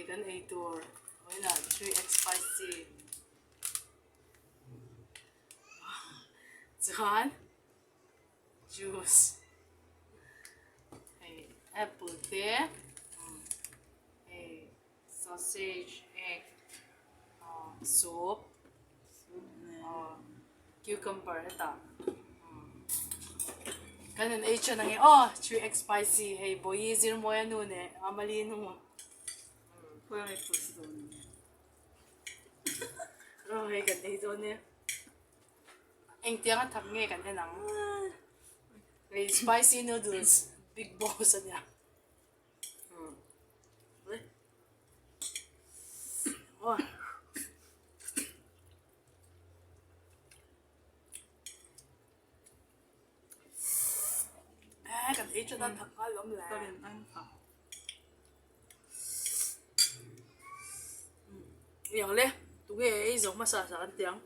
kan ei tur vawiinah 3x spicy chuan juice hei apple te hei sausage egg soup cucumber hetah kan han ei than ange aw 3x spicy hei bawihi zirmawia nu leh amali nu aw hei kan ei dawn nia engtiang a thak nge kan en ang hei spicy noodles big boss ania. Kan ei chuan a thak nghal awm le. Niang le, tunge ei zo hmasa sa kan ti ang.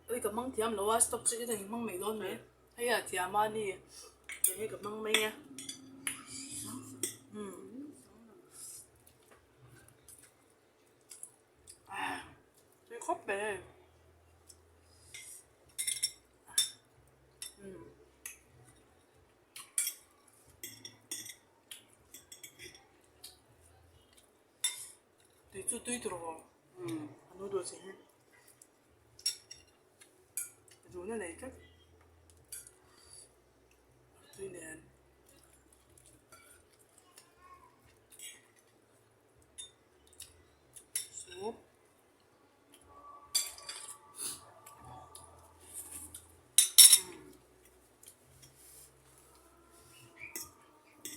Ui ka hmang thiam lo a stop chu i hmang mai dawn mai hei a thiam a ni kei hi ka hmang mai a tui khawp mai hei. Tui chu tui tur aw a noodles hi run a nei tlat tui nen. Soup.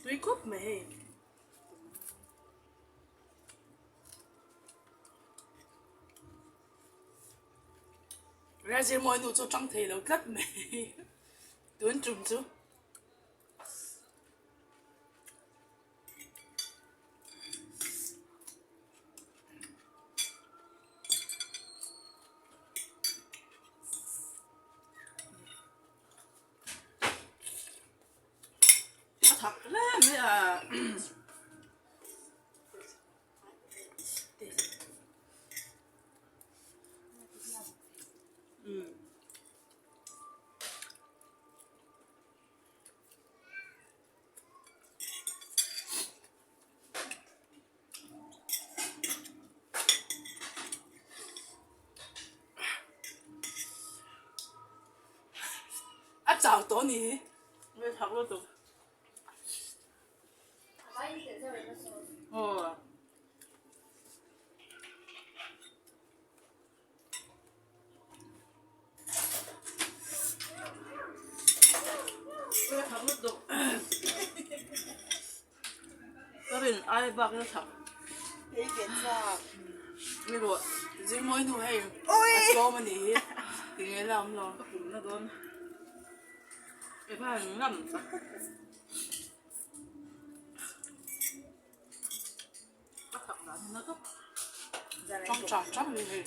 Tui khawp mai hei. Ria zirmawi nu chu a tang thei lo tlat mai tun tum chu. A thak hle mai a. A chau tawh a ni hi. Nge thak lutuk. Aw. Nge thak lutuk. Ka rin ai bak in a thak. Ni rawh zirmawi hnu hei a tlawm a nih hi tinge la awm lo. Ka pum na dawn. I van ngam tak. A thak dan hi na tawp. Chang chang chang ni hei.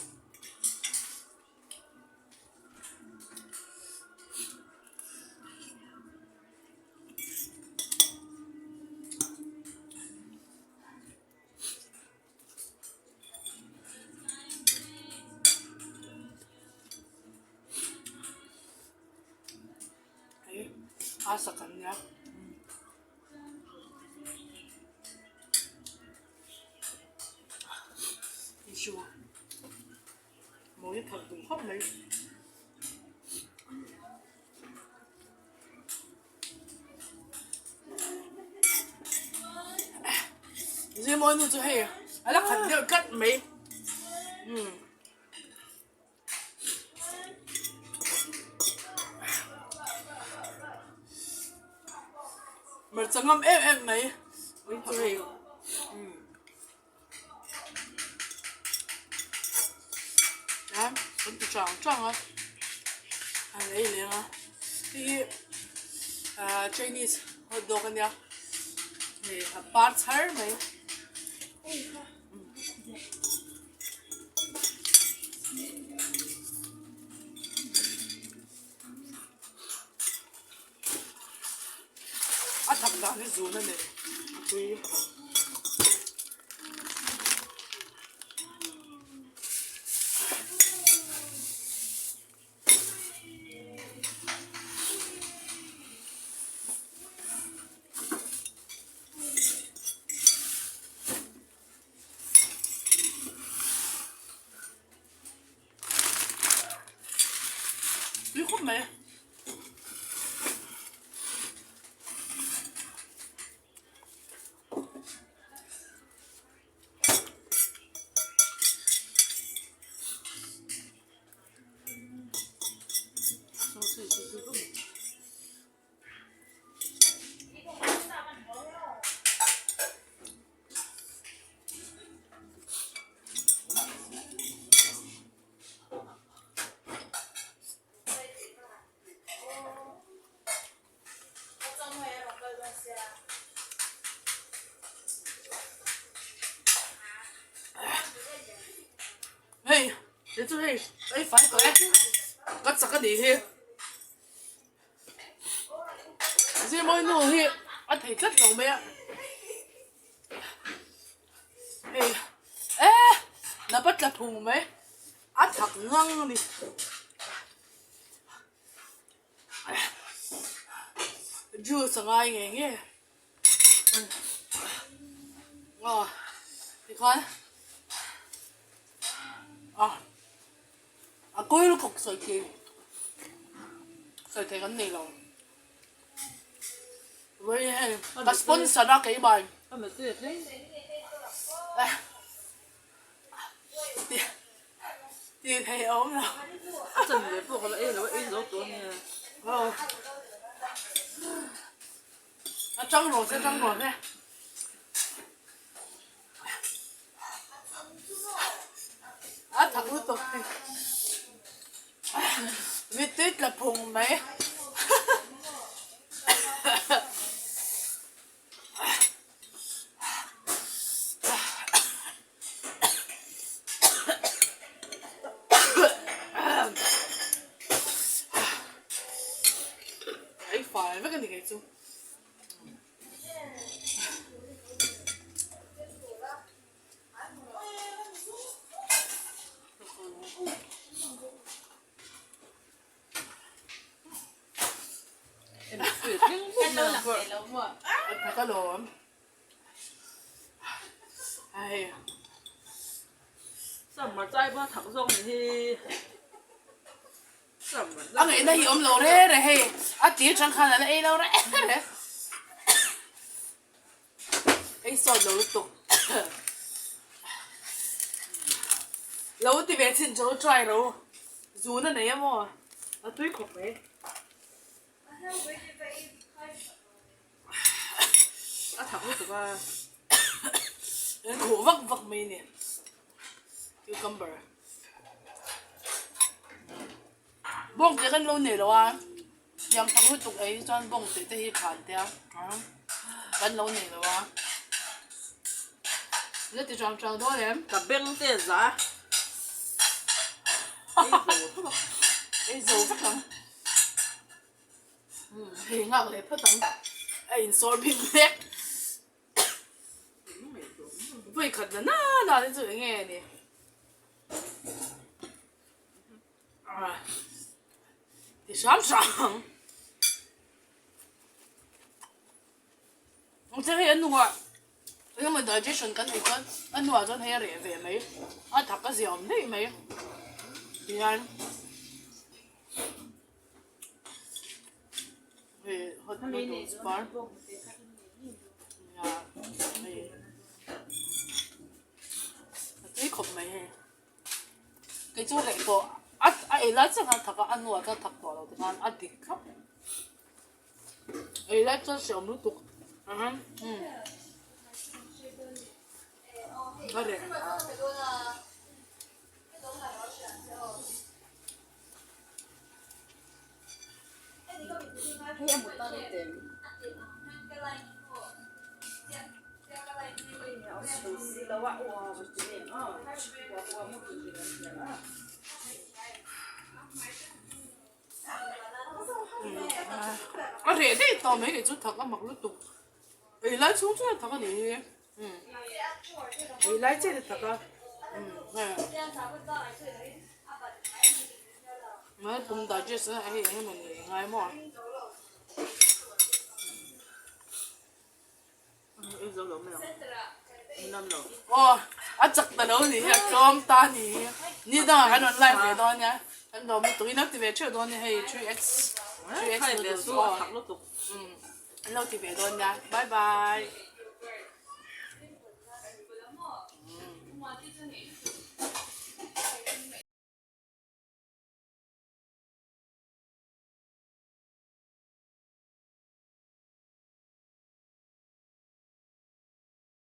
Hei a sak an nia. Tissue mawi thak duh khawp mai. Zirmawi nu chu hei a la khat deuh tlat mai umm. Hmarcha ngam em em mai chu hei umm a kan ti chang chang a an ei leng a hei hi ahh chinese hot dog ania hei a par char mai. dan hi zun a nei a tui. Tui khawp mai. Hei he chu hei ei fai tawh e ka chak a nih hi zirmawi nu hi a thei tlat lo mai a hei e napa tla phung mai a thak ngang a ni. Juice a ngai ngei ngei aw tikhuan ah a kawi lutuk sawi thei sawi thei kan nei lo vawiin hei ka sponsor a keimah in Tih theih a awm lo. A chan ve pawh ka la ei lo a, ei zo tawh ania. Aw. A tang rawh se, tang rawh se. A thak lutuk hi. Mittui tla phung mai. Ei fai vek a ni kei chu. Ka lawm. Ai. A ngaihna hi awm lo re re hei a tir chang khan a la ei lo re re. Ei sawt lo lutuk. Lo ti ve chin chu try ro. Zun a nei a maw? A tui khawp mai. A thak lutuk a. An khuh vak vak mai ni. Cucumber. Bawng te kan lo nei lo a. Tiang thak lutuk ei hi chuan bawng tih te hi than te a kan lo nei lo a la ti chang chang dawn em? Ka beng te za ei zo vek ang ei zo vek ang hei nghak leh phawt ang a insawr bik mek vawi khat na na na te chu eng nge ni. Ti hram hram. Ang che hei a hnuah engemaw digestion kan nei chuan a hnuah chuan hei a reh ve mai a thak a ziah awm daih mai tihian hei hot noodles bar nia hei a tui khawp mai hei. Kei chu reh tawh a a ei lai chiah khan a thak a, a hnuah chuan thak tawh lo ti khan a dik thlap. Ei lai chuan hreawm lutuk umm a reh. A reh daih tawh mai kei chu thak a mak lutuk. Ei lai chhung chu a thak a nih hi. Ei lai chiah a thak a. Mai pum digest a hei eng emaw ni ngai maw. Aw a chak ta lo ni hi a tlawm ta ni hi ni dangah kan rawn live ve dawn nia kan lawm lutuk in lo ti ve theuh dawn nia hei 3x 3x noodles aw an lo ti ve dawn nia bye bye.